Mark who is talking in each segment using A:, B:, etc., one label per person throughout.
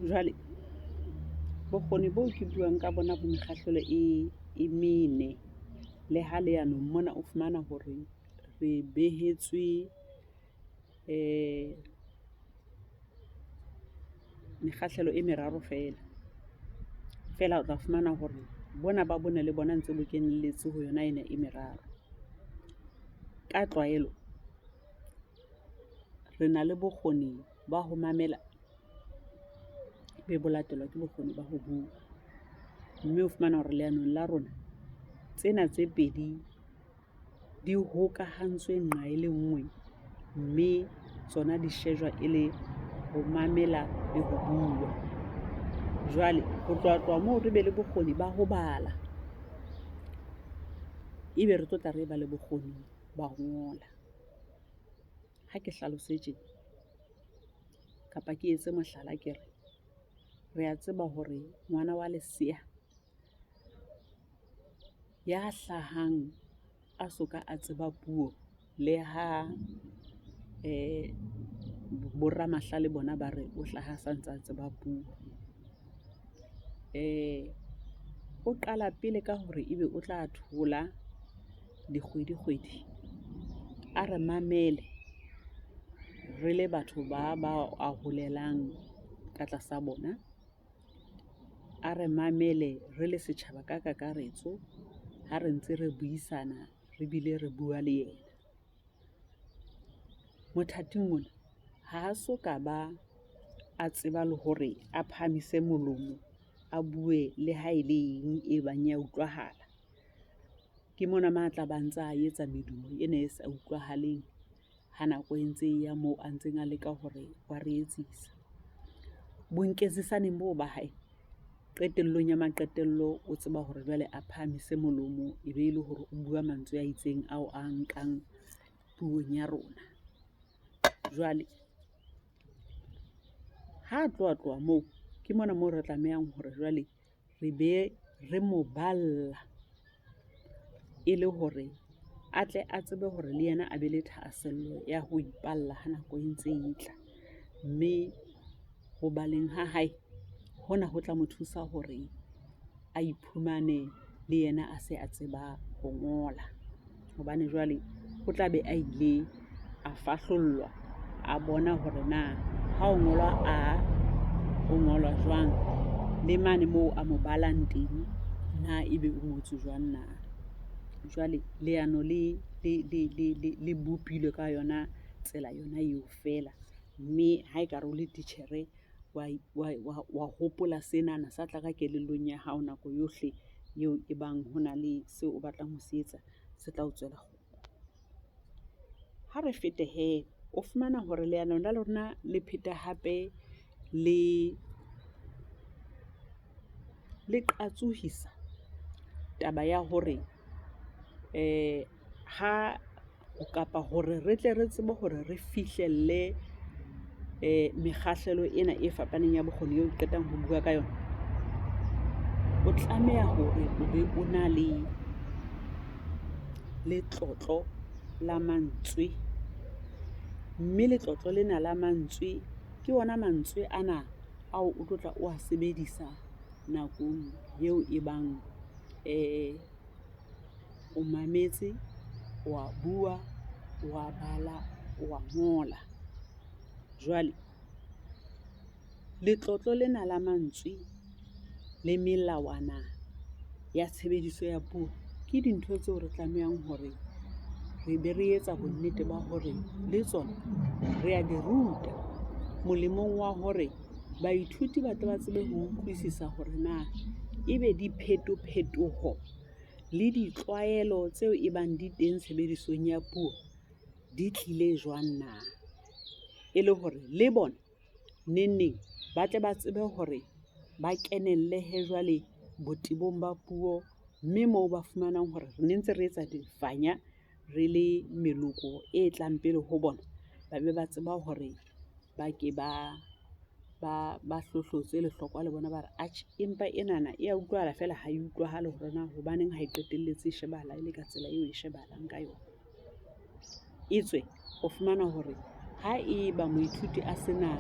A: Jwale bokgoni boo ke buang ka bona bo mekgahlelo e e mene. Le ha leanong mona o fumana hore re behetswe mekgahlelo e meraro feela. Feela o tla fumana hore bona ba bone le bona ntse bo kenelletse ho yona ena e meraro. Ka tlwaelo re na le bokgoni ba ho mamela, be bo latelwa ke bokgoni ba ho bua. Mme o fumana hore leanong la rona tsena tse pedi di hokahantswe nqa e le nngwe, mme tsona di shejwa e le ho mamela le ho bua. Jwale ho tloha tloha moo, re be le bokgoni ba ho bala, ebe re tlo tla re ba le bokgoni ba ho ngola. Ha ke hlalose tje kapa ke etse mohlala, ke re re a tseba hore ngwana wa lesea ya hlahang a soka a tseba puo le ha boramahlale bona ba re o hlaha a santsa a tseba puo. O qala pele ka hore ebe o tla thola dikgwedi kgwedi, a re mamele re le batho ba ba a holelang ka tlasa bona. A re mamele re le setjhaba ka kakaretso ha re ntse re buisana re bile re bua le yena. Mothating ona ha a so ka ba a tseba le hore a phahamise molomo, a bue le ha e le eng e bang ya utlwahala. Ke mona mo a tla ba ntsa etsa medumo ena e sa utlwahaleng ha nako e ntse e ya moo a ntseng a leka hore wa re etsisa. Bonketsisaneng boo ba hae, qetellong ya maqetello o tseba hore jwale a phahamise molomo e be le hore o bua mantswe a itseng ao a nkang puong ya rona. Jwale ha tloha tloha moo, ke mona moo re tlamehang hore jwale re be re mo balla e le hore a tle a tsebe hore le yena a be le thahasello ya ho ipalla ha nako e ntse e tla. Mme ho baleng ha hae, hona ho tla mo thusa hore a iphumane le yena a se a tseba ho ngola. Hobane jwale o tla be a ile a fahlollwa, a bona hore na ha o ngolwa A, ho ngolwa jwang, le mane moo a mo balang teng na ebe o ngotswe jwang na. Jwale leano le bopilwe ka yona tsela yona eo feela. Mme ha ekare o le titjhere wa hopola senana sa tla ka kelellong ya hao nako yohle eo e bang ho na le seo o batlang ho se etsa, se tla o tswela . Ha re fete hee, o fumana hore leano la lona le pheta hape le le qatsohisa taba ya hore ha kapa hore re tle re tsebe hore re fihlelle mekgahlelo ena e fapaneng ya bokgoni eo qetang ho bua ka yona. O tlameha hore o be o na le letlotlo la mantswe, mme letlotlo lena la mantswe ke ona mantswe ana ao o tlo tla o a sebedisa nakong eo e bang o mametse, wa bua, wa bala, wa ngola. Jwale letlotlo lena la mantswe le melawana ya tshebediso ya puo ke dintho tseo re tlamehang hore re be re etsa bonnete ba hore le tsona re a di ruta. Molemong wa hore baithuti ba tle ba tsebe ho utlwisisa hore na ebe diphetophetoho le ditlwaelo tseo e bang di teng tshebedisong ya puo di tlile jwang na. E le hore le bona nengneng ba tle ba tsebe hore ba kenelle hee jwale botebong ba puo, mme moo ba fumanang hore re ne ntse re etsa difanya re le meloko e tlang pele ho bona, ba be ba tseba hore ba ke ba ba hlohlotse lehlokwa le bona, ba re atjhe empa enana e ya utlwahala feela ha e utlwahale hore na hobaneng ha e qetelletse e shebahala e le ka tsela eo e shebahalang ka yona. Etswe o fumana hore haeba moithuti a se na.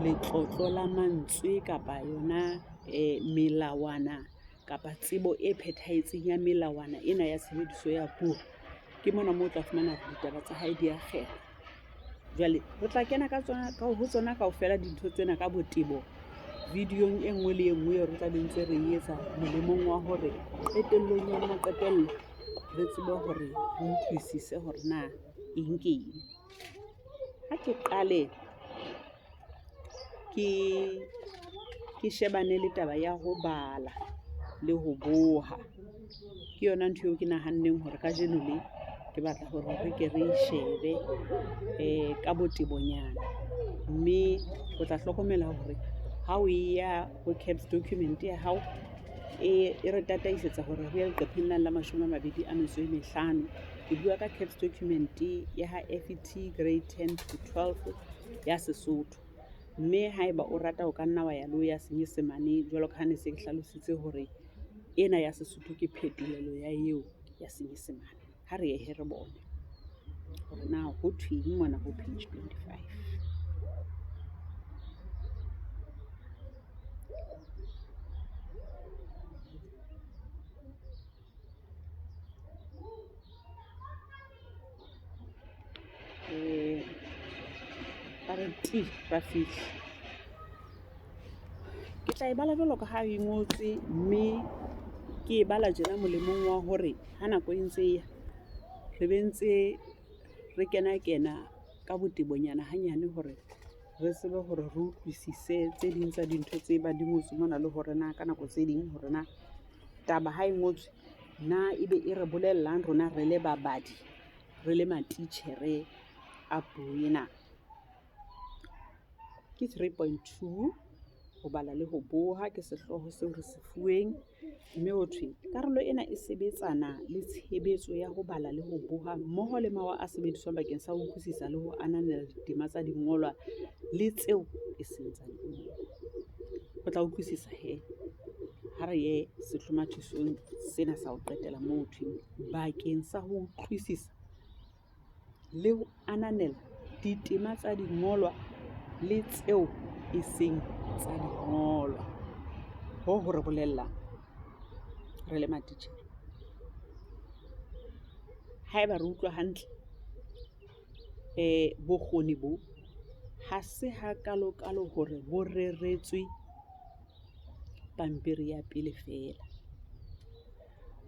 A: letlotlo la mantswe kapa yona melawana kapa tsebo e phethahetseng ya melawana ena ya tshebediso ya puo, ke mona moo o tla fumana hore ditaba tsa hae di a kgema. Jwale re tla kena ka tsona ka ho tsona kaofela dintho tsena ka botebo video-ng e nngwe le e nngwe eo re tla be ntse re etsa molemong wa hore qetellong ya maqetello re tsebe hore re utlwisise hore na eng ke eng. Ha ke qale ke shebane le taba ya ho bala le ho boha. Ke yona ntho eo ke nahanneng hore kajeno le ke batla hore re ke re e shebe ka botebonyana. Mme o tla hlokomela hore ha o e ya ho CAPS document ya hao e re tataisetsa hore re ye leqepheng lane la 25. Ke bua ka CAPS document ya ha FET grade 10 to 12 ya Sesotho. Mme haeba o rata o ka nna wa ya le ho ya Senyesemane jwalo ka ha ne se ke hlalositse hore ena ya Sesotho ke phetolelo ya eo ya Senyesemane. Ha re ye hee re bone hore na ho thweng mona ho page 25. Ba re ti ra fihla. Ke tla e bala jwalo ka ha e ngotswe mme ke e bala tjena molemong wa hore ha nako e ntse e ya re be ntse re kena kena ka botebonyana hanyane hore re tsebe hore re utlwisise tse ding tsa dintho tse bang di ngotswe mona le hore na ka nako tse ding hore na taba ha e ngotswe na ebe e re bolellang rona re le babadi, re le matitjhere a puo ena. Ke 3.2 ho bala le ho boha ke sehlooho seo re se fuweng. Mme ho thwe karolo ena e sebetsana le tshebetso ya ho bala le ho boha mmoho le mawa a sebediswang bakeng sa ho utlwisisa le ho ananela ditema tsa dingolwa le tseo e seng tsa dingolwa. O tla utlwisisa he ha re ye sehlomathisong sena sa ho qetela moo ho thweng bakeng sa ho utlwisisa le ho ananela ditema tsa dingolwa le tseo e seng tsa dingolwa. Hoo ho re bolellang re le matitjhere. Haeba re utlwa hantle bokgoni bo ha se hakalokalo hore bo reretswe pampiri ya pele feela.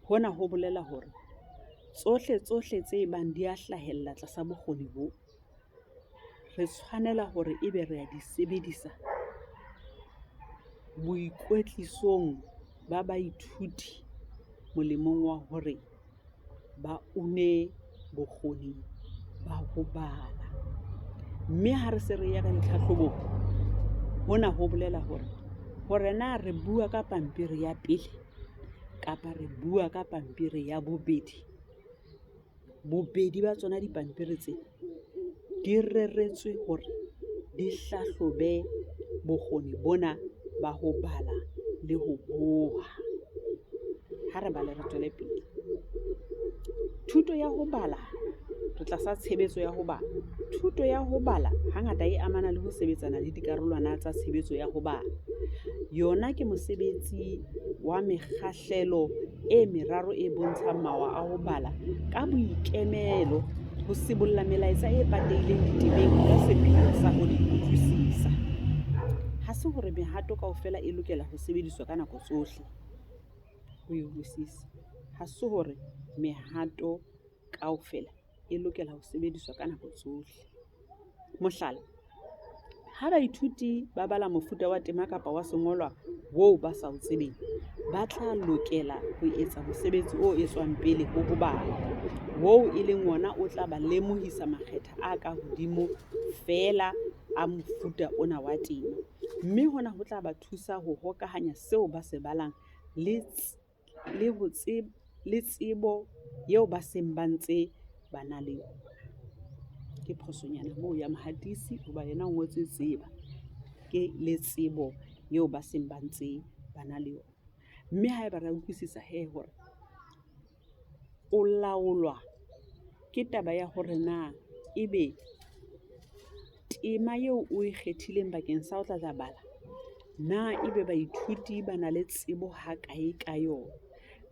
A: Hona ho bolela hore tsohle tsohle tse bang di a hlahella tlasa bokgoni bo, re tshwanela hore ebe re a di sebedisa boikwetlisong ba baithuti molemong wa hore ba une bokgoni ba ho bala. Mme ha re se re ya ka ditlhahlobong, hona ho bolela hore hore na re bua ka pampiri ya pele kapa re bua ka pampiri ya bobedi, bobedi ba tsona dipampiri tsena di reretswe hore di hlahlobe bokgoni bona ba ho bala le ho boha. Ha re bale re tswele pele. Thuto ya ho bala re tlasa tshebetso ya ho bala. Thuto ya ho bala hangata e amana le ho sebetsana le dikarolwana tsa tshebetso ya ho bala. Yona ke mosebetsi wa mekgahlelo e meraro e bontshang mawa a ho bala ka boikemelo ho sibolla melaetsa e patehileng ditemeng ka sepheo sa ho di utlwisisa. Ha se hore mehato kaofela e lokela ho sebediswa ka nako tsohle ho e utlwisisa. Ha se hore mehato kaofela e lokela ho sebediswa ka nako tsohle. Mohlala, ha baithuti ba bala mofuta wa tema kapa wa sengolwa oo ba sa o tsebeng, ba tla lokela ho etsa mosebetsi o etswang pele ho ho bala, oo e leng wona o tla ba lemohisa makgetha a ka hodimo feela a mofuta ona wa tema, mme hona ho tla ba thusa ho hokahanya seo ba se balang le tsebo eo ba seng ba ntse ba na le yona. Ke phosonyana moo ya mohatisi hoba yena o ngotse tseba, ke le tsebo eo ba seng ba ntse ba na le yona. Mme haeba re a utlwisisa he hore o laolwa ke taba ya hore na ebe Tema eo o e kgethileng bakeng sa ho tla tla bala, na ebe baithuti ba na le tsebo ha kae ka yona?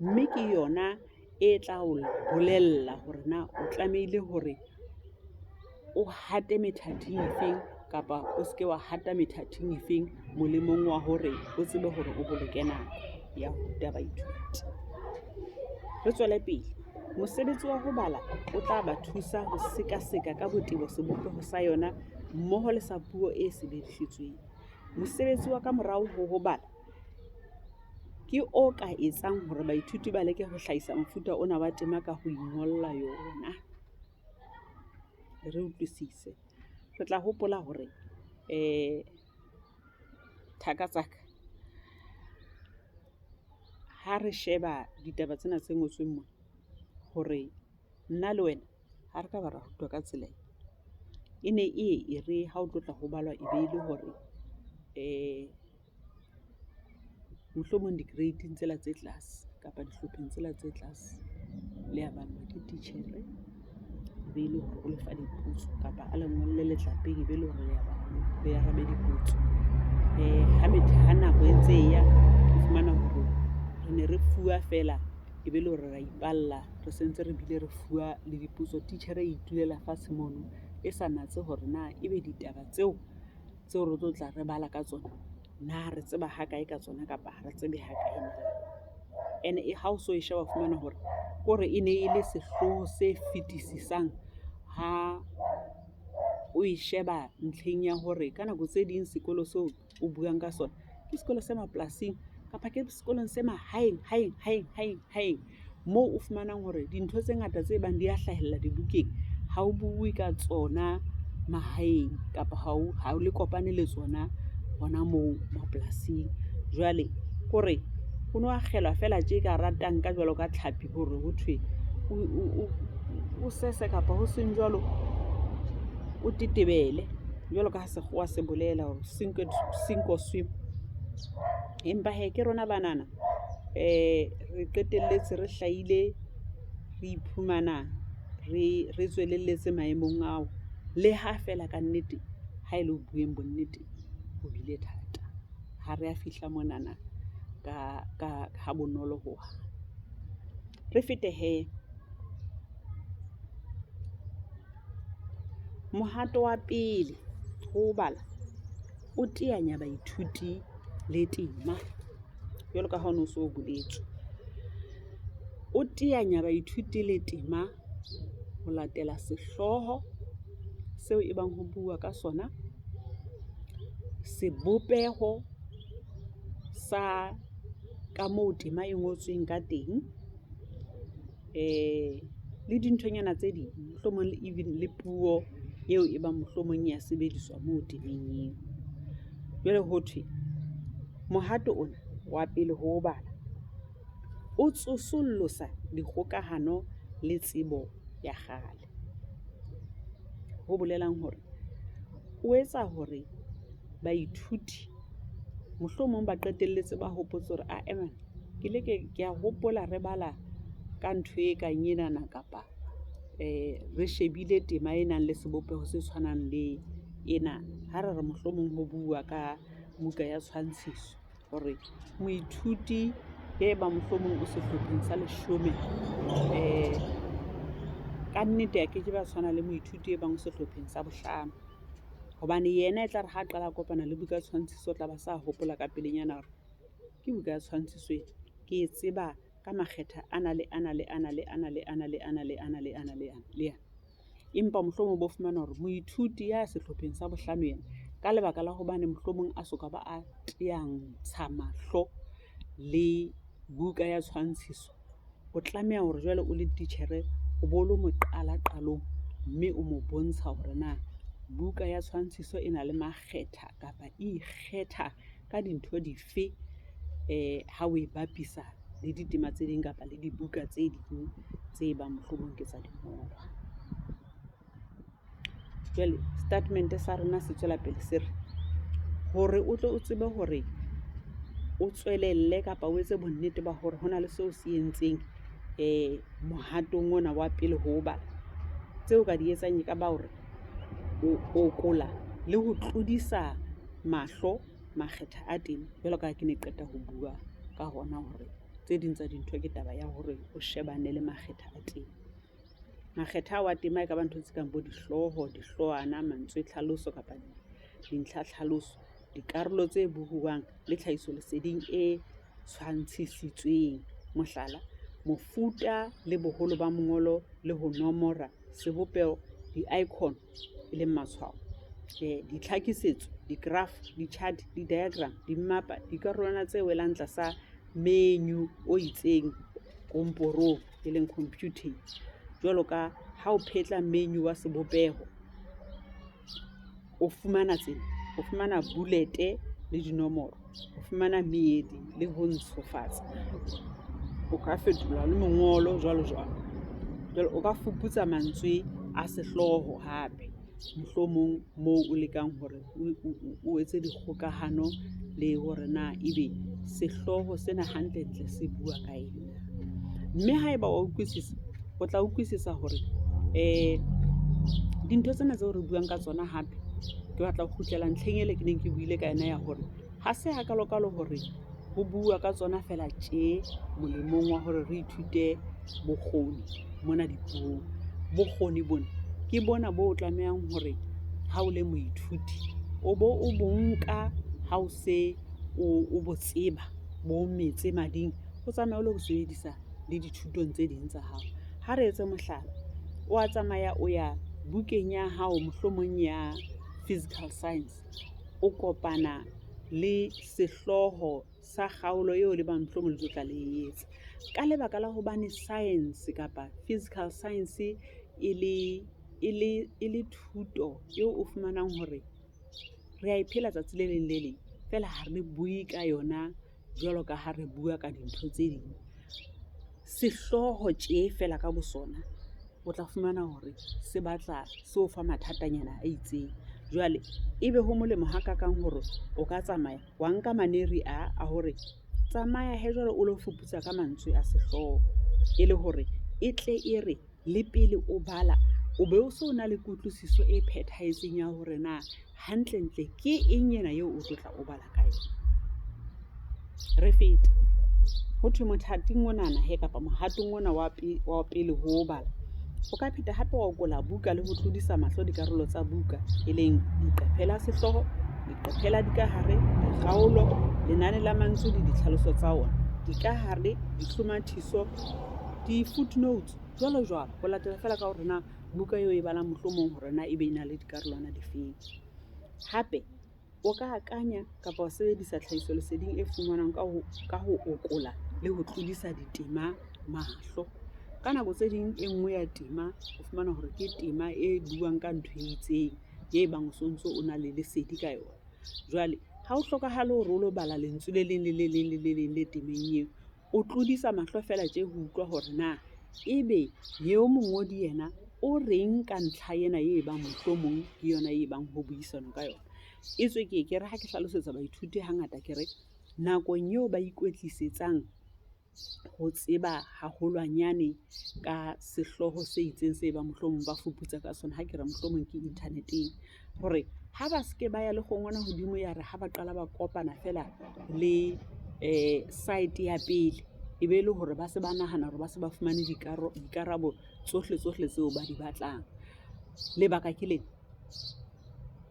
A: Mme ke yona e tla o bolella hore na o tlamehile hore o hate methating e feng kapa o seke wa hata methating e feng molemong wa hore o tsebe hore o boloke nako ya ho ruta baithuti. Re tswele pele, mosebetsi wa ho bala o tla ba thusa ho sekaseka ka botebo sebopeho sa yona mmoho le sa puo e sebedisitsweng. Mosebetsi wa ka morao ho ho bala ke o ka etsang hore baithuti ba leke ho hlahisa mofuta ona wa tema ka ho ingolla yona. Re utlwisise, re tla hopola hore thaka tsa ka ha re sheba ditaba tsena tse ngotsweng mona hore nna le wena ha re ka ba ra rutwa ka tsela e. E ne e ye e re ha o tlo tla ho balwa e be le hore mohlomong di-grade-ing tsela tse tlase kapa dihlopheng tsela tse tlase le ya ballwa ke titjhere. E be le hore o lefa dipotso kapa a le ngolle letlapeng, e be le hore le ya bala le arabe dipotso. Ha ha nako e ntse e ya o fumana hore re ne re fuwa feela e be le hore ra ipalla re sentse re bile re fuwa le dipotso. Titjhere e itulela fatshe mono e sa natse hore na ebe ditaba tseo tseo re tlo tla re bala ka tsona na re tseba ha kae ka tsona kapa ha re tsebe ha kae na. And-e ha o so e sheba o fumana hore kore e ne e le sehloho se fetisisang ha o e sheba ntlheng ya hore ka nako tse ding sekolo seo o buang ka sona ke sekolo se mapolasing kapa ke sekolong se mahaeng haeng haeng haeng haeng. Moo o fumanang hore dintho tse ngata tse bang di a hlahella dibukeng ha o bue ka tsona mahaeng kapa ha o ha le kopane le tsona hona moo mapolasing. Jwale kore ho no akgelwa feela tje ka hara tanka jwalo ka tlhapi hore ho thwe o sese kapa ho seng jwalo, o tetebele jwalo ka ha sekgowa se bolela hore sink or swim. Empa hee ke rona banana re qetelletse re hlahile re iphumana re re tswelelletse maemong ao. Le ha feela kannete ha e le ho bueng bonnete, ho bile thata. Ha re a fihla monana ka ka ha bonolo hohang. Re fete hee. Mohato wa pele ho bala o teanya baithuti le tema jwalo ka ha o no so boletswe. O teanya baithuti le tema ho latela sehlooho seo e bang ho bua ka sona, sebopeho sa ka moo tema e ngotsweng ka teng. Le dinthonyana tse ding, mohlomong le even le puo eo e bang mohlomong ya sebediswa moo temeng eo. Jwale ho thwe mohato ona wa pele ho o bala o tsosollosa dikgokahano le tsebo ya kgale. Ho bolelang hore o etsa hore baithuti mohlomong ba qetelletse ba hopotse hore ae man ke ile ke kea hopola re bala ka ntho e kang enana kapa re shebile tema e nang le sebopeho se tshwanang le ena. Ha re re mohlomong ho bua ka buka ya tshwantshiso hore moithuti e bang mohlomong o sehlopheng sa leshome kannete a ke ke ba tshwana le moithuti e bang sehlopheng sa bohlano. Hobane yena e tlare ha qala a kopana le buka ya tshwantshiso, o tla ba sa hopola ka pelenyana hore ke buka ya tshwantshiso ena. Ke e tseba ka makgetha ana le ana le ana le ana le ana le ana le ana le ana le ana le ana. Empa mohlomong o bo fumana hore moithuti ya sehlopheng sa bohlano yena ka lebaka la hobane mohlomong a soka ba a teantsha mahlo le buka ya tshwantshiso. O tlameha hore jwale o le titjhere, o bo lo mo qala qalong mme o mo bontsha hore na buka ya tshwantshiso e na le makgetha kapa e ikgetha ka dintho dife ha o e bapisa le ditema tse ding kapa le dibuka tse ding tse bang mohlomong ke tsa dingolwa. Jwale statement sa rona se tswela pele se re, hore o tlo o tsebe hore o tswelelle kapa o etse bonnete ba hore hona le seo se entseng mohatong ona wa pele ho bala. Tseo ka di etsang e ka ba hore o okola le ho tlodisa mahlo makgetha a teng jwalo ka ha ke ne qeta ho bua ka hona hore tse ding tsa dintho ke taba ya hore o shebane le makgetha a teng. Makgetha ao a tema e ka ba ntho tse kang bo dihlooho, dihloohwana, mantswe tlhaloso kapa dintlha tlhaloso, dikarolo tse bohuwang le tlhahisoleseding e tshwantshisitsweng. Mohlala, mofuta le boholo ba mongolo le ho nomora, sebopeho, di-icon e leng matshwao, ditlhakisetso, di-graph, di-chart, di-diagram, dimmapa, dikarolwana tse welang tlasa menu o itseng komporong, e leng computing. Jwalo ka ha o phetla menu wa sebopeho, o fumana tsena, o fumana bullet-e le dinomoro, o fumana meedi le ho ntshofatsa. O ka fetola le mongolo jwalo jwalo. Jwale o ka fuputsa mantswe a sehlooho hape, mohlomong moo o lekang hore o etse dikgokahano le hore na ebe sehlooho sena hantlentle se bua ka eng. Mme haeba wa utlwisisa, o tla utlwisisa hore dintho tsena tseo re buang ka tsona hape, ke batla ho kgutlela ntlheng e le ke neng ke buile ka yona ya hore ha se hakalokalo hore ho bua ka tsona feela tje molemong wa hore re ithute bokgoni mona dipuong. Bokgoni bona ke bona bo o tlamehang hore ha o le moithuti o bo o bo nka ha o se o bo tseba bo o metse mading, o tsamaye o lo bo sebedisa le dithutong tse ding tsa hao. Ha re etse mohlala, o a tsamaya o ya bukeng ya hao mohlomong ya physical science, o kopana le sehlooho sa kgaolo eo le bang mohlomong le tlo tla le etsa. Ka lebaka la hobane science kapa physical science e le thuto eo o fumanang hore re a e phela tsatsi le leng le leng, feela ha re bue ka yona jwalo ka ha re bua ka dintho tse ding. Sehlooho tje feela ka bo sona, o tla fumana hore se batla se o fa mathatanyana a itseng. Jwale ebe ho molemo hakakang hore o ka tsamaya wa nka maneri a a hore tsamaya hee jwale o lo fuputsa ka mantswe a sehlooho. E le hore e tle e re le pele o bala, o be o so na le kutlwisiso e phethahetseng ya hore na hantlentle ke eng ena eo o tlo tla o bala ka yona. Re fete ho thwe mothating onana he kapa mohatong ona wa wa pele ho o bala, o ka pheta hape wa okola buka le ho tlodisa mahlo dikarolo tsa buka, e leng leqephe la sehlooho, leqephe la dikahare, dikgaolo, lenane la mantswe le ditlhaloso tsa ona, dikahare, dihlomathiso, di-footnotes, jwalo jwalo. Ho latela feela ka hore na buka eo e balang mohlomong hore na ebe e na le dikarolwana difeng. Hape o ka akanya kapa wa sebedisa tlhahisoleseding e fumanwang ka ho okola le ho tlodisa ditema mahlo. Ka nako tse ding e nngwe ya tema o fumana hore ke tema e buang ka ntho e itseng e bang o sontso o na le lesedi ka yona. Jwale ha ho hlokahale hore o lo bala lentswe le leng le le leng le le leng le temeng eo. O tlodisa mahlo feela tje ho utlwa hore na ebe eo mongodi yena o reng ka ntlha ena e bang mohlomong ke yona e bang ho buisanwa ka yona. Etswe ke ye ke re ha ke hlalosetsa baithuti hangata ke re, nakong eo ba ikwetlisetsang ho tseba haholwanyane ka sehlooho se itseng se bang mohlomong ba fuputsa ka sona, ha ke re mohlomong ke internet-eng. Hore ha ba se ke ba ya le kgongwana hodimo ya re ha ba qala ba kopana feela le site ya pele, e be le hore ba se ba nahana hore ba se ba fumane dikarabo tsohle tsohle tseo ba di batlang. Lebaka ke lena,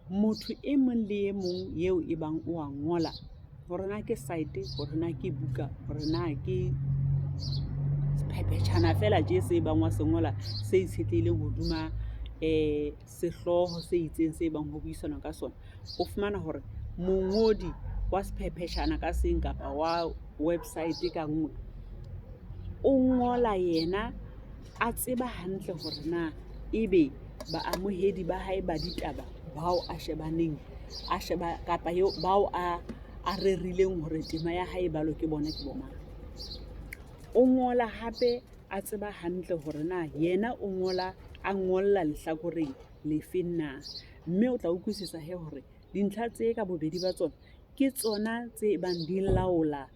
A: motho e mong le e mong eo e bang o a ngola, hore na ke site, hore na ke buka, hore na ke sephepheshana feela tje se bang wa se ngola se itshetlehileng hodima sehlooho se itseng se bang ho buisanwa ka sona. O fumana hore mongodi wa sephepheshana ka seng kapa wa website ka nngwe, o ngola yena a tseba hantle hore na ebe baamohedi ba hae ba ditaba bao a shebaneng a sheba kapa eo bao a rerileng hore tema ya hae e balwe ke bona ke bo mang. O ngola hape a tseba hantle hore na yena o ngola a ngolla lehlakoreng lefeng na. Mme o tla utlwisisa he hore dintlha tse ka bobedi ba tsona ke tsona tse bang di laola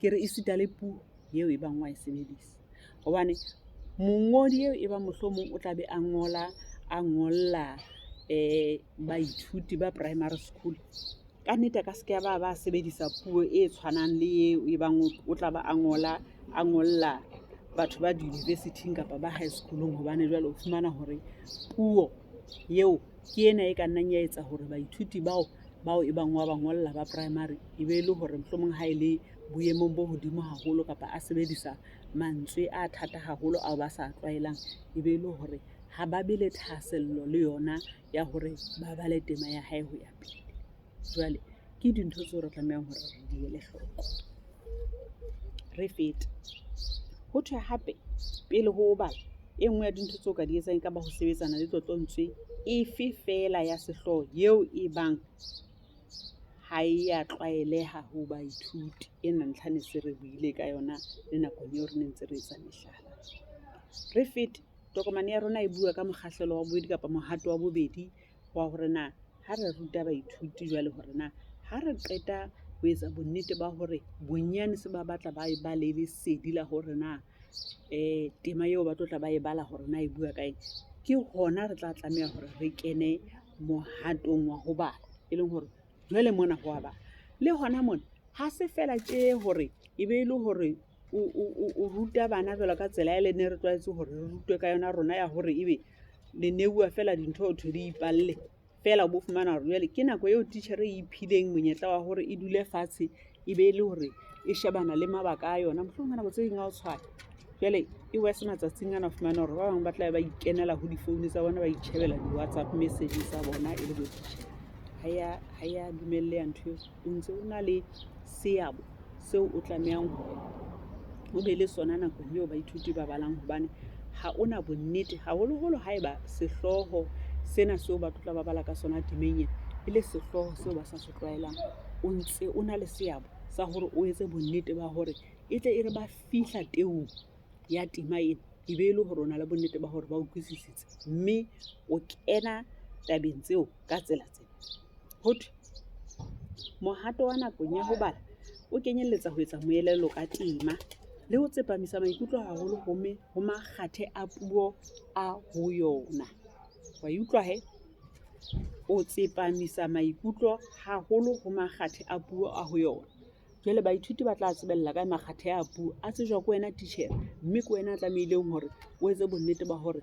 A: ke re esita le puo eo e bang wa e sebedisa. Hobane mongodi eo e bang mohlomong o tla be a ngola a ngolla. Baithuti ba primary school, ka nnete a ka se ke ba ba sebedisa puo e tshwanang le eo e bang o tla ba a ngola, a ngolla batho ba di-university-ing kapa ba high school-ong. Hobane jwale o fumana hore puo eo ke ena e ka nnang ya etsa hore baithuti bao bao e bang wa ba ngolla ba primary, e be e le hore mohlomong ha e le boemong bo hodimo haholo kapa a sebedisa mantswe a thata haholo ao ba sa tlwaelang. E be e le hore ha ba be le thahasello le yona ya hore ba bale tema ya hae ho ya pele. Jwale ke dintho tseo re tlamehang hore re di ele hloko. Re fete. Ho thwe hape pele ho bala, e nngwe ya dintho tseo ka di etsang e ka ba ho sebetsana le tlotlontswe efe feela ya sehlooho eo e bang ha e ya tlwaeleha ho baithuti. Ena ntlha ne se re buile ka yona le nakong eo re ne ntse re etsa mehlala. Re fete. Tokomane ya rona e bua ka mokgahlelo wa bobedi kapa mohato wa bobedi wa hore na ha re ruta baithuti jwale hore na ha re qeta ho etsa bonnete ba hore bonyane se ba batla ba e ba le lesedi la hore na tema eo ba tlo tla ba e bala hore na e bua ka eng. Ke hona re tla tlameha hore re kene mohatong wa ho bala. E leng hore jwale mona ho a bala. Le hona mona ha se feela tje hore e be e le hore o ruta bana jwalo ka tsela e le ne re tlwaetse hore re rutwe ka yona rona ya hore ebe le neuwa feela dintho ho thwe di ipalle. Feela o bo fumana hore jwale ke nako eo titjhere e iphileng monyetla wa hore e dule fatshe e be e le hore e shebana le mabaka a yona. Mohlomong ka nako tse ding ha o tshwana. Jwale e worse matsatsing ana o fumana hore ba bang ba tla be ba ikenela ho di-phone tsa bona, ba itjhebela di-WhatsApp message tsa bona e le bo titjhere. Ha ya dumelleha ntho eo. O ntse o na le seabo seo o tlamehang hore o be le sona nakong eo baithuti ba balang hobane ha o na bonnete haholoholo haeba sehlooho sena seo ba tlo tla ba bala ka sona temeng ena e le sehlooho seo ba sa se tlwaelang. O ntse o na le seabo sa hore o etse bonnete ba hore e tle e re ba fihla teong ya tema ena, e be e le hore o na le bonnete ba hore ba utlwisisitse mme o kena tabeng tseo ka tsela tsena. Ho thwe mohato wa nakong ya ho bala o kenyelletsa ho etsa moelelo ka tema le ho tsepamisa maikutlo haholo ho me ho makgathe a puo a ho yona. Wa e utlwa he? O tsepamisa maikutlo haholo ho makgathe a puo a ho yona. Jwale baithuti ba tla tsebella kae makgathe a puo? A tsejwa ke wena titjhere, mme ke wena a tlamehileng hore o etse bonnete ba hore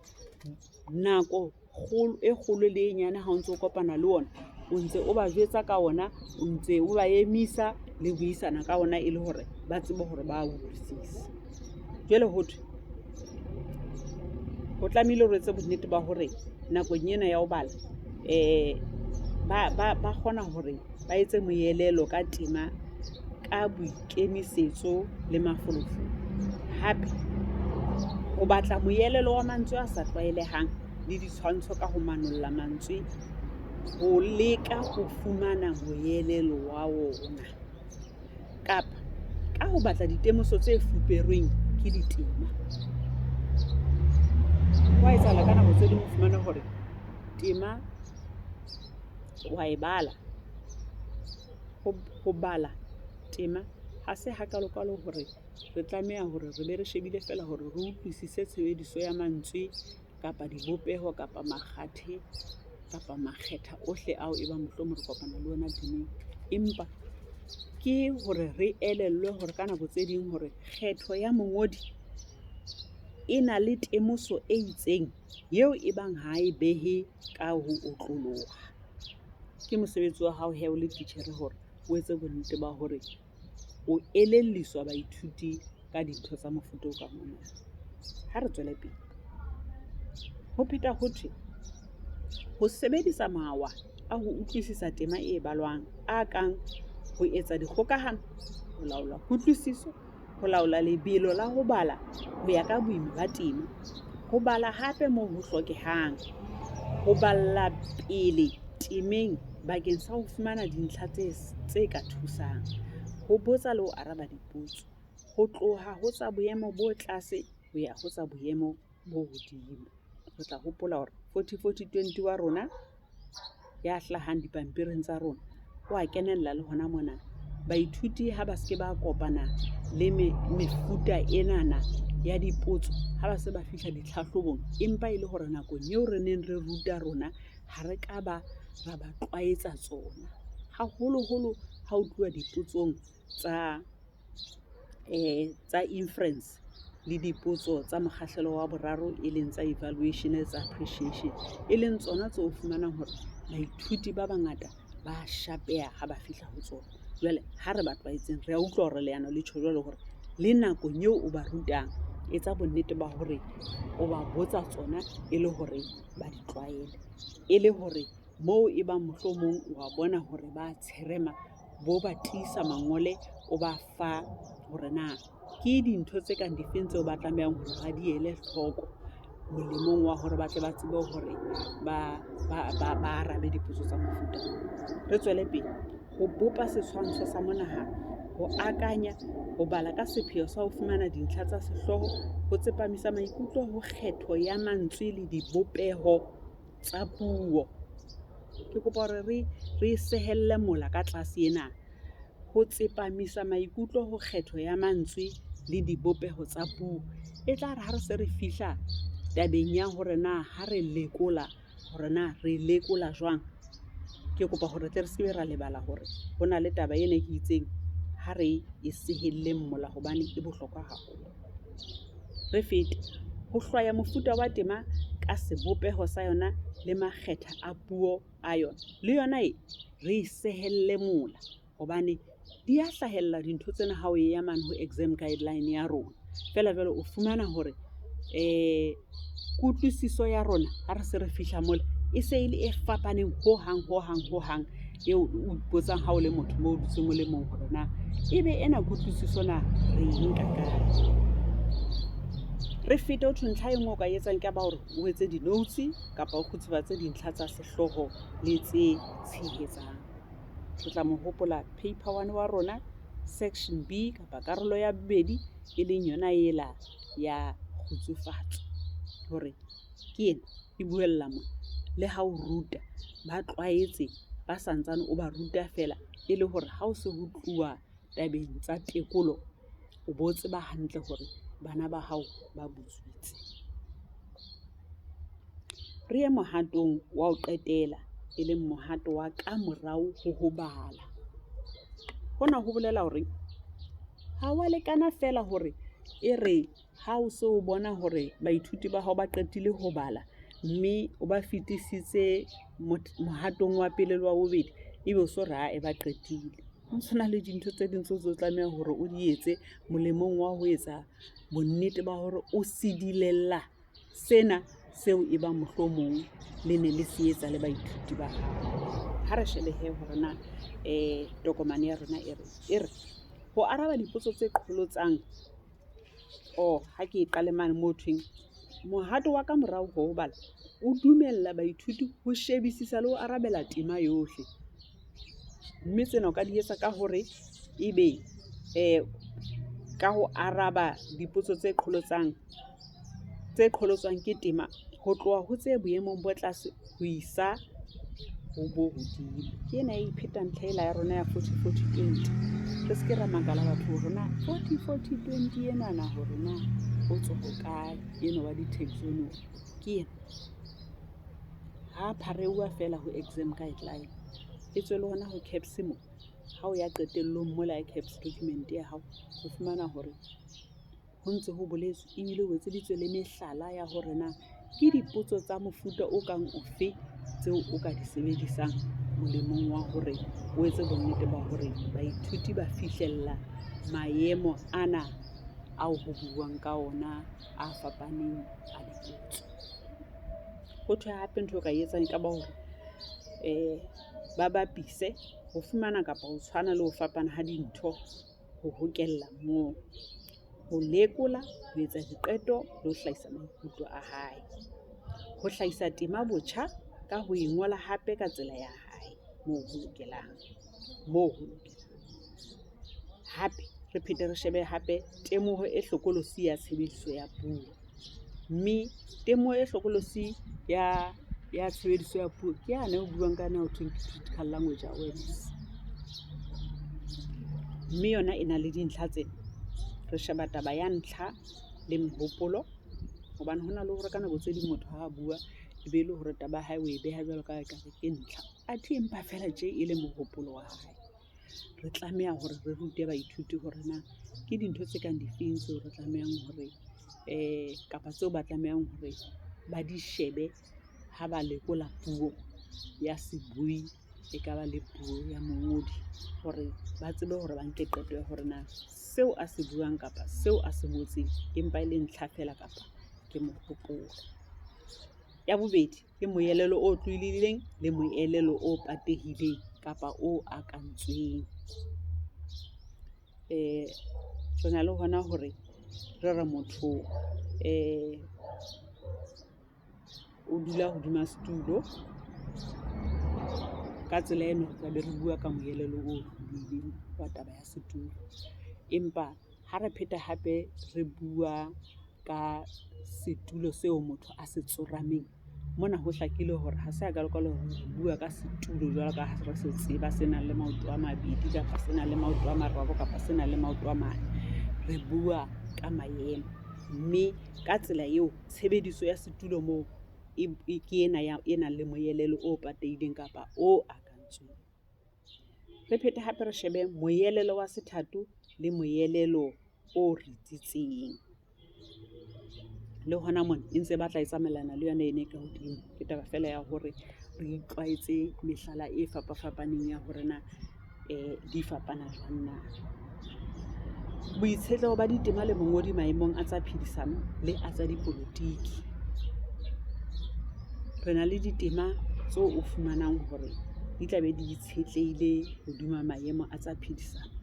A: nako kgolo e kgolo le e nyane ha o ntso kopana le ona, o ntse o ba jwetsa ka ona, o ntse o ba emisa le buisana ka ona e le hore ba tsebe hore ba utlwisise. Jwale ho thwe ho tlamehile hore o etse bonnete ba hore nakong ena ya ho bala ba kgona hore ba etse moelelo ka tema ka boikemisetso le mafolofolo. Hape ho batla moelelo wa mantswe a sa tlwaelehang le ditshwantsho ka ho manolla mantswe ho leka ho fumana moelelo wa ona. Kapa ka ho batla ditemoso tse fuperweng ke ditema. Ho a etsahala ka nako tse ding o fumane hore tema wa e bala. Ho bala tema ha se hakalo-kalo hore re tlameha hore re be re shebile feela hore re utlwisise tshebediso ya mantswe kapa dibopeho kapa makgathe kapa makgetha ohle ao e bang mohlomong re kopana le ona temeng. Empa ke hore re elellwe hore ka nako tse ding hore kgetho ya mongodi e na le temoso e itseng eo e bang ha e behe ka ho otloloha. Ke mosebetsi wa hao he o le titjhere hore o etse bonnete ba hore o elelliswa baithuti ka dintho tsa mofuta o kang ona. Ha re tswele pele. Ho pheta ho thwe ho sebedisa mawa a ho utlwisisa tema e balwang a kang ho etsa dikgokahano, ho laola kutlwisiso, ho laola lebelo la ho bala ho ya ka boima ba tema, ho bala hape moo ho hlokehang, ho balla pele temeng bakeng sa ho fumana dintlha tse ka thusang, ho botsa le ho araba dipotso, ho tloha ho tsa boemo bo tlase ho ya ho tsa boemo bo hodimo. Re tla hopola hore 40-40-20 wa rona ya hlahang dipampiring tsa rona o a kenella le hona mona. Baithuti ha ba se ke ba kopana le mefuta enana ya dipotso ha ba se ba fihla ditlhahlobong, empa e le hore nakong eo re neng re ruta rona ha re ka ba ra ba tlwaetsa tsona. Haholoholo ha ho tluwa dipotsong tsa tsa inference le dipotso tsa mokgahlelo wa boraro, e leng tsa evaluation tsa appreciation, e leng tsona tseo o fumanang hore baithuti ba bangata ba shapeha ha ba fihla ho tsona. Jwale ha re ba tlwaetseng, re a utlwa hore leano le tjho jwalo hore le nakong eo o ba rutang, etsa bonnete ba hore o ba botsa tsona e le hore ba di tlwaele. E le hore moo e bang mohlomong wa bona hore ba tsherema, bo ba tiisa mangole, o ba fa hore na ke dintho tse kang difeng tseo ba tlamehang hore ba di ele hloko molemong wa hore ba tle ba tsebe hore ba arabe dipotso tsa mofuta oo. Re tswele pele ho bopa setshwantsho sa monahano, ho akanya, ho bala ka sepheo sa ho fumana dintlha tsa sehlooho, ho tsepamisa maikutlo ho kgetho ya mantswe le dibopeho tsa puo. Ke kopa hore re e sehelle mola ka tlase ena. Ho tsepamisa maikutlo ho kgetho ya mantswe le dibopeho tsa puo. E tla re ha re se re fihla tabeng ya hore na ha re lekola hore na re lekola jwang. Ke kopa hore tle re se ke be ra lebala hore ho na le taba ena e ke itseng ha re e sehelleng mola hobane e bohlokwa haholo. Re fete ho hlwaya mofuta wa tema ka sebopeho sa yona le makgetha a puo a yona. Le yona e re e sehelle mola hobane di a hlahella dintho tsena ha o ya mane ho exam guideline ya rona. Feela jwale o fumana hore kutlwisiso ya rona ha re se re fihla mole e se e le e fapaneng ho hang ho hang ho hang eo o ipotsang ha o le motho moo o dutseng o le mong hore na ebe ena kutlwisiso na re e nka kae. Re fete ho thwe ntlha e nngwe o ka e etsang ke ba hore o etse di-notes kapa o kgutsufatse dintlha tsa sehlooho le tse tshehetsang. Re tla mo hopola paper one wa rona section B kapa karolo ya bobedi e leng yona ela ya kgutsufatso. Hore ke ena e buella mona le ha o ruta ba tlwaetse ba santsane o ba ruta feela e le hore ha o se ho tluwa tabeng tsa tekolo, o bo tseba hantle hore bana ba hao ba butswitse. Re ye mohatong wa ho qetela, e leng mohato wa ka morao ho ho bala. Hona ho bolela hore ha wa lekana feela hore e re ha o so o bona hore baithuti ba hao ba qetile ho bala mme o ba fetisitse mohatong wa pele le wa bobedi, ebe o so re ae ba qetile. Ho ntso na le dintho tse ding tseo tse tlameha hore o di etse molemong wa ho etsa bonnete ba hore o sedilella sena seo e bang mohlomong le ne le se etsa le baithuti ba hao. Ha re shebe hee hore na tokomane ya rona e reng. E re ho araba dipotso tse qholotsang oh ha ke e qale mane mo thweng mohato wa ka morao ho ho bala o dumella baithuti ho shebisisa le ho arabela tema yohle. Mme tsena o ka di etsa ka hore ebe ka ho araba dipotso tse qholotsang tse qholotswang ke tema ho tloha ho tse boemong bo tlase ho isa ho bo hodimo. Ke ena e ipheta ntlha ela ya rona ya 40 40 20. Re se ke ra makala batho hore na 40 40 20 enana hore na o tswa hokae enwa wa di-taxonomy. Ke ena. Ha phareuwa feela ho exam guideline. E tswe le hona ho CAPS mo. Ha o ya qetellong mola ya CAPS document ya hao, o fumana hore ho ntse ho boletswe ebile o etseditswe le mehlala ya hore na ke dipotso tsa mofuta o kang ofe tseo o ka di sebedisang molemong wa hore o etse bonnete ba hore baithuti ba fihlella maemo ana ao ho buuwang ka ona a fapaneng a dipotso. Ho thwe hape ntho eo ka e etsang e ka ba hore ba bapise ho fumana kapa ho tshwana le ho fapana ha dintho ho hokella moo. Ho lekola, ho etsa diqeto le ho hlahisa maikutlo a hae. Ho hlahisa tema botjha ka ho e ngola hape ka tsela ya hae moo ho lokelang, moo ho lokelang. Hape re phete re shebe hape temoho e hlokolosi ya tshebediso ya puo. Mme temoho e hlokolosi ya tshebediso ya puo ke yane ho buuwang ka yona ho thweng ke critical language awareness. Mme yona e na le dintlha tsena. Re sheba taba ya ntlha le mehopolo hobane ho na le hore ka nako tse ding motho ha a bua E be e le hore taba ya hae o e beha jwalo ka ha ekare ke ntlha. Athe empa feela tje e le mohopolo wa hae. Re tlameha hore re rute baithuti hore na ke dintho tse kang difeng tseo re tlamehang hore kapa tseo ba tlamehang hore ba di shebe ha ba lekola puo ya sebui, e ka ba le puo ya mongodi. Hore ba tsebe hore ba nke qeto ya hore na seo a se buang kapa seo a se ngotseng empa e le ntlha feela kapa ke mohopolo. Ya bobedi, ke moelelo o tlwaelehileng le moelelo o patehileng kapa o akantsweng. Re na le hona hore re re motho o dula hodima setulo. Ka tsela eno re tla be re bua ka moelelo o wa taba ya setulo. Empa ha re pheta hape re bua ka setulo seo motho a se tsorameng, mona ho hlakile hore ha se hakalo-kalo hore re bua ka setulo jwalo ka ha re se tseba se nang le maoto a mabedi kapa se nang le maoto a mararo kapa se nang le maoto a mane. Re bua ka maemo, mme ka tsela eo tshebediso ya setulo moo e ke ena ya e nang le moelelo o patehileng kapa o akantsweng. Re phete hape re shebe moelelo wa sethatho le moelelo o ritsitseng. Le hona mona e ntse e batla e tsamaellana le yona ena e ka hodimo. Ke taba feela ya hore re itlwaetse mehlala e fapafapaneng ya hore na di fapana jwang na. Boitshetleho ba ditema le mongodi maemong a tsa phedisano le a tsa dipolotiki. Re na le ditema tseo o fumanang hore di tla be di itshetlehile hodima maemo a tsa phedisano.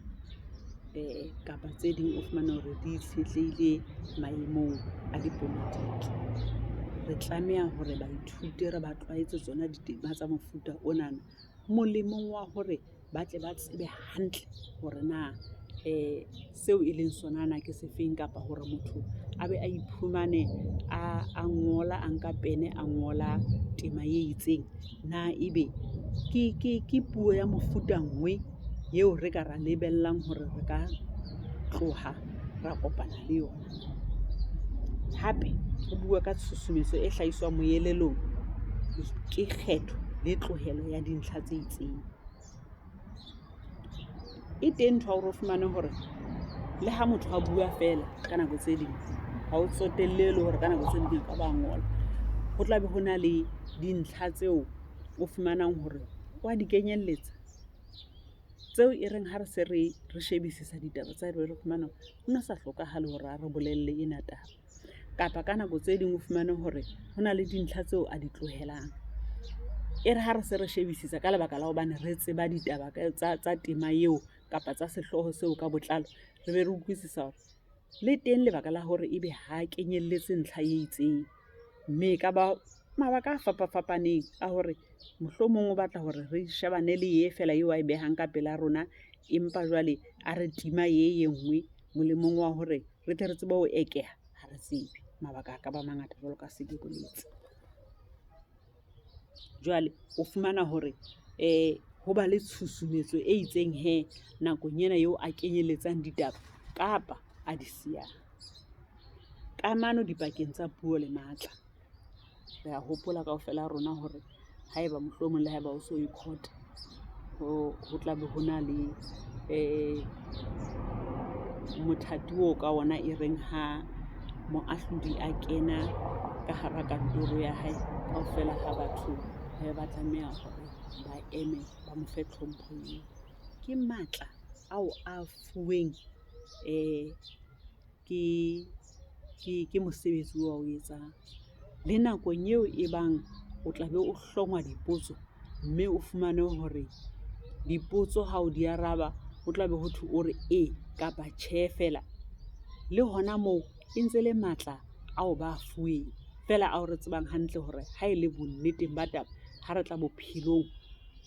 A: Kapa tse ding o fumane hore di itshetlehile maemong a dipolotiki. Re tlameha hore baithuti re ba tlwaetse tsona ditema tsa mofuta onana molemong wa hore ba tle ba tsebe hantle hore na seo e leng sona na ke sefeng kapa hore motho a be a iphumane a ngola, a nka pene, a ngola tema e itseng. Na ebe ke puo ya mofuta eo re ka ra lebellang hore re ka tloha ra kopana le yona. Hape re bua ka tshusumetso e hlahiswang moelelong ke kgetho le tlohelo ya dintlha tse itseng. E teng ntho ya hore o fumane hore le ha motho a bua feela ka nako tse ding, ha o tsotelle le hore ka nako tse ding a ka ba ngola. Ho tla be ho na le dintlha tseo o fumanang hore wa di kenyelletsa. Tseo e reng ha re se re re shebisisa ditaba tsa hae, be re fumana hore ho no sa hlokahale hore a re bolelle ena taba. Kapa ka nako tse ding o fumane hore ho na le dintlha tseo a di tlohelang. E re ha re se re shebisisa ka lebaka la hobane re tseba ditaba tsa tema eo kapa tsa sehlooho seo ka botlalo, re be re utlwisisa hore le teng lebaka la hore ebe ha kenyelletse ntlha e itseng. Mme e ka ba mabaka a fapafapaneng a hore mohlomong o batla hore re shebane le ye feela eo ae behang ka pela rona. Empa jwale a re tima e e nngwe molemong wa hore re tle re tsebe ho ekeha, ha re tsebe. Mabaka a ka ba mangata jwalo ka se ke boletse. Jwale o fumana hore ho ba le tshusumetso e itseng hee nakong ena eo a kenyelletsang ditaba kapa a di siyang. Kamano dipakeng tsa puo le matla. Re a hopola kaofela ha rona hore haeba mohlomong le haeba o so ye court, ho tla be ho na le mothati oo ka ona e reng ha moahlodi a kena ka hara kantoro ya hae, kaofela ha batho ba tlameha hore ba eme ba mo fe tlhompho eo. Ke matla ao a fuweng ke mosebetsi oo ao etsang. Le nakong eo e bang o tla be o hlongwa dipotso, mme o fumane hore dipotso ha o di araba, ho tla be ho thwe o re ee kapa tjhe feela. Le hona moo e ntse le matla ao ba a fuweng feela ao re tsebang hantle hore ha e le bonneteng ba taba, ha re tla bophelong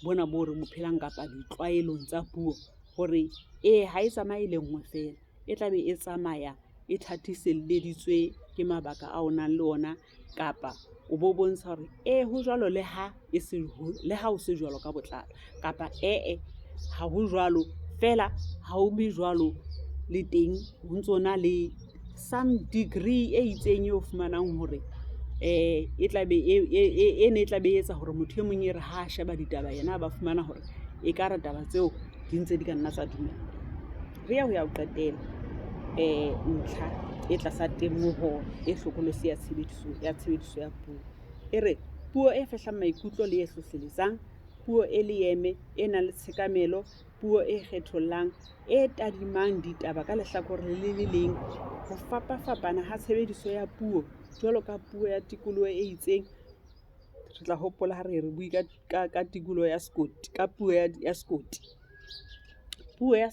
A: bona bo re bo phelang kapa ditlwaelong tsa puo, hore ee ha e tsamaye e le nngwe feela. E tla be e tsamaya e thathiselleditswe ke mabaka ao o nang le ona kapa o bo bontsha hore ee ho jwalo le ha e se le ha o se jwalo ka botlalo. Kapa ee ha ho jwalo feela ha o be jwalo le teng ho ntso na le some degree e itseng eo fumanang hore. E tla be e ne e tla be e etsa hore motho e mong e re ha a sheba ditaba yena a ba fumana hore ekare taba tseo di ntse di ka nna tsa dumellwa. Re ya ho ya ho qetela ntlha e tlasa temoho e hlokolosi ya tshebediso ya tshebediso ya puo. E re puo e fehlang maikutlo le e hlohlelletsang, puo e leeme, e nang le tshekamelo, puo e kgethollang, e tadimang ditaba ka lehlakore le le leng, ho fapafapana ha tshebediso ya puo jwalo ka puo ya tikoloho e itseng. Re tla hopola ha re re bue ka tikoloho ya sekoti, ka puo ya sekoti. Puo ya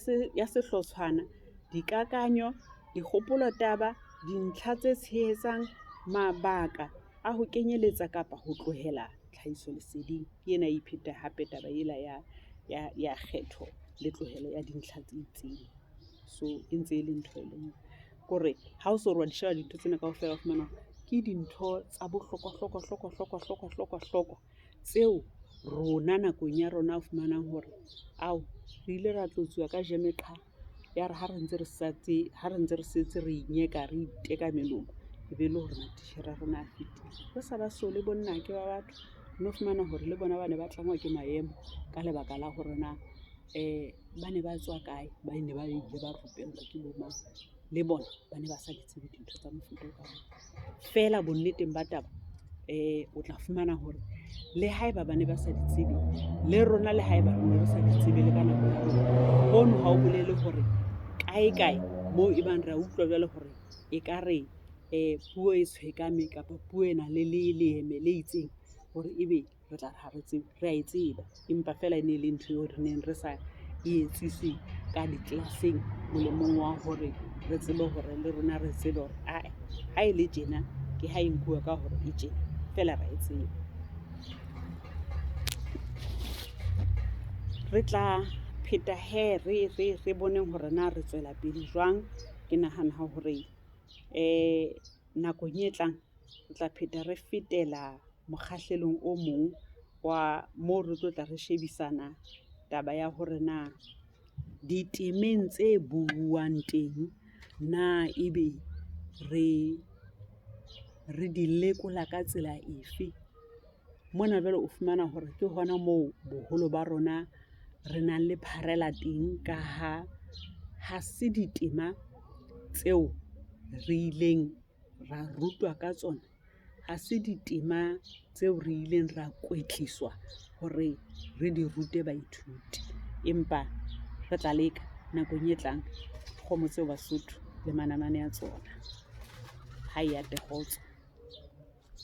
A: sehlotshwana, dikakanyo, dikgopolo-taba, dintlha tse tshehetsang mabaka a ho kenyeletsa kapa ho tlohela tlhahiso leseding. Ke ena e ipheta hape taba ela ya kgetho le tlohelo ya dintlha tse itseng. So e ntse e le ntho e le nngwe. Ke hore ha o so re wa di sheba dintho tsena kaofela, o fumana hore ke dintho tsa bohlokwa hlokwa hlokwa hlokwa hlokwa hlokwa hlokwa tseo rona nakong ya rona o fumanang hore ao re ile ra tlotsuwa ka jeme qha. Ya re ha re ntse re ha re ntse re setse re inyeka re iteka melomo, e be le hore matitjhere a rona a fetile. Re sa ba sole bo nnake ba batho, o no fumana hore le bona ba ne ba tlangwa ke maemo ka lebaka la hore na ba ne ba tswa kae, ba ne ba ile ba rupellwa ke bo mang. Le bona ba ne ba sa di tsebe dintho tsa mofuta o kang. Feela bonneteng ba taba o tla fumana hore le haeba ba ne ba sa di tsebe, le rona le haeba re ne re sa di tsebe le ka nako ya rona, hono ha o bolele hore kae kae moo e bang re a utlwa jwale hore ekare puo e tshwekame kapa puo e nang le leeme le itseng hore ebe re tla re ha re tsebe. Re a e tseba, empa feela e ne e le ntho eo re neng re sa e etsise ka di-class-eng molemong wa hore re tsebe hore le rona re tsebe hore ae ha e le tjena ke ha e nkuwa ka hore e tjena, feela re a e tseba. Re tla pheta hee re boneng hore na re tswela pele jwang. Ke nahana hore nakong e tlang re tla pheta re fetela mokgahlelong o mong wa moo re tlo tla re shebisana taba ya hore na ditemeng tse buuwang teng na ebe re di lekola ka tsela efe. Mona jwale o fumana hore ke hona moo boholo ba rona re nang le pharela teng ka ha ha se ditema tseo re ileng ra rutwa ka tsona. Ha se ditema tseo re ileng ra kwetliswa hore re di rute baithuti. Empa re tla leka nakong e tlang. Kgomo tseo Basotho le manamane a tsona. Ha e ate kgotso.